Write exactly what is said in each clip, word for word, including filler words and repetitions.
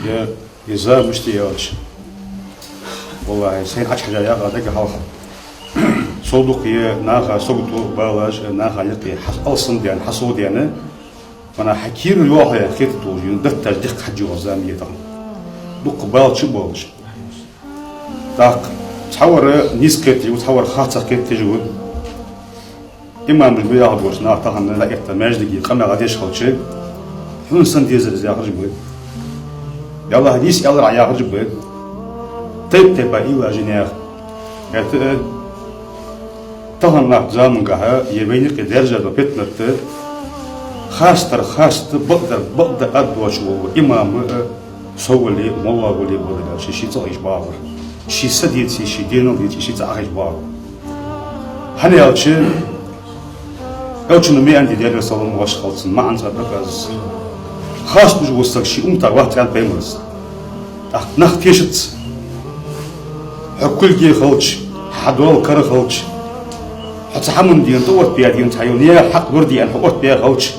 Е, е зама мишта я аьлча, валлахӀи, сайна Ӏочухьежа яха дага хьалха. Со дукха е наха сагото балаш, наха юкъе хьа-, алсам даьнна, хьасовдаьнна, вана хьа кийра йоахьа хеташ долаш, юн датташ дикка хьажа йоагӀа зама я тахан. Дукха бала чу болаш. ТӀаккха цхьавар нийса кхеташ ва, цхьавар харцахьа кхеташ ва. Имамаш ба яхаш болаш нах тахан дӀаэтта маьждиге къамаьл деш хилча, хьона санна дезар из яхараш ба. Ялла хьадис аьлар Ӏа яхараш ба. Тайп-тайпара уйлаш я наьха. ХӀаьта а, таханарча замангахьа е вайна юкъе даьржа дола питнат, хастар хаста, бакъдар бакъда аргдоацаш вола имам а, со вале, молла вале, вале, ший, ший цӀагӀа йиш багӀар. Ший са деце, ший денал деце, ший цӀагӀа йиш багӀар. ХӀана аьлча, Элчано ма аьннадий, Даьлера салам-моаршал хилда цунна, маӀан цӀа дакъаза. Хасташ вола саг ший умматах вац аьннад пайхамара. ТӀаккха нах тешац. Хьо кулге хилча, хьа дола кара хилча, хьо цхьа хӀаман дена тӀаоттабаь дена цхьа йола наьха хьакъ лораде аьнна хьо оттабаь хилча,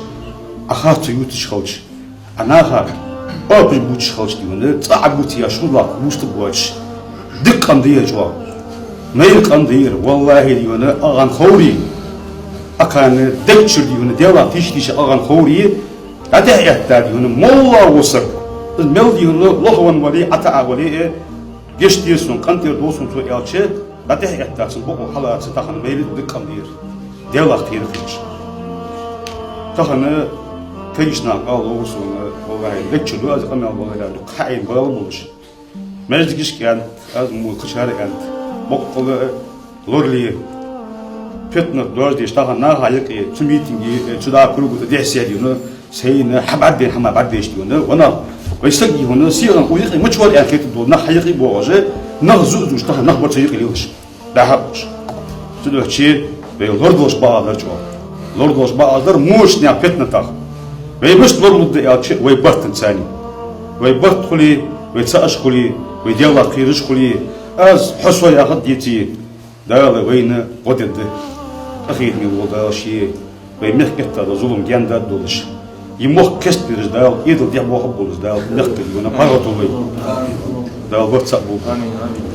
Ӏа харцо юташ хилча, Ӏа наха оапаш бувцаш хилча, дий хьона, цӀа Ӏа бувца еш, хӀанз лакха вувцаш боацаш, дика къам дий хьа чӀоагӀа. Майра къам дий хьа, валлахӀи, дий хьона, Ӏа гӀан ховре, Ӏа кхарна дег чура, дий хьона, Даьлах тийша-тийша Ӏа гӀан ховре, дӀатӀехьа этта, дий хьона, молла вола саг, из мел, дий хьона, лохвенна вале, ӀотаӀа вале, э, гешт де сона, къинтӀера довла сона цо аьлча, дӀатӀехьа этта цун бокъо хьалаца тахан майра дика къам дий хьа. Даьлах кхера хилча. Тахан кагийча наха ала ловра сона, валлахӀи, дег чура ду аз къамаьл балара, дукха хьаийна бала болаш. Маьждигашка аьннад, аз мо кхычар аьннад, боккъала лорале, питнат доаржадеш тахан наха юкъе, цу митинге, цу дӀа круга тӀа дехьа седе, дий хьона, сайна хьа бӀаргадайна хӀама бӀаргадайча, дий хьона, ванах, вай саг, дий хьона, сигалара юкъе мича вар аьнна хеташ дола нах хьа юкъе боагӀаш, нах зу-, зувш тахан нах бар цу юкъе лелаш. ДӀахьош. Цудухьа вай лорадолаш багӀаш дар чӀоагӀа. Лорадолаш багӀаш дар моча наьха питнатах. Вай мишта лоралургда аьлча, вай барт царна. Вай барт хуле, вай цаӀаш хуле, вай Даьлах кхераш хуле, аз хьо со яхар деце, Дала вайна гӀо дергда. Къахетаме вола Дала ше вай мехка этта дола зулам гаьна даргдолаш. Е мохк кхестабераш Дала, Ӏаьдал дехьа боахаргболаш Дала, мехка, дий хьона, паргӀато лой. Дала барт цхьа болба. Амин, амин.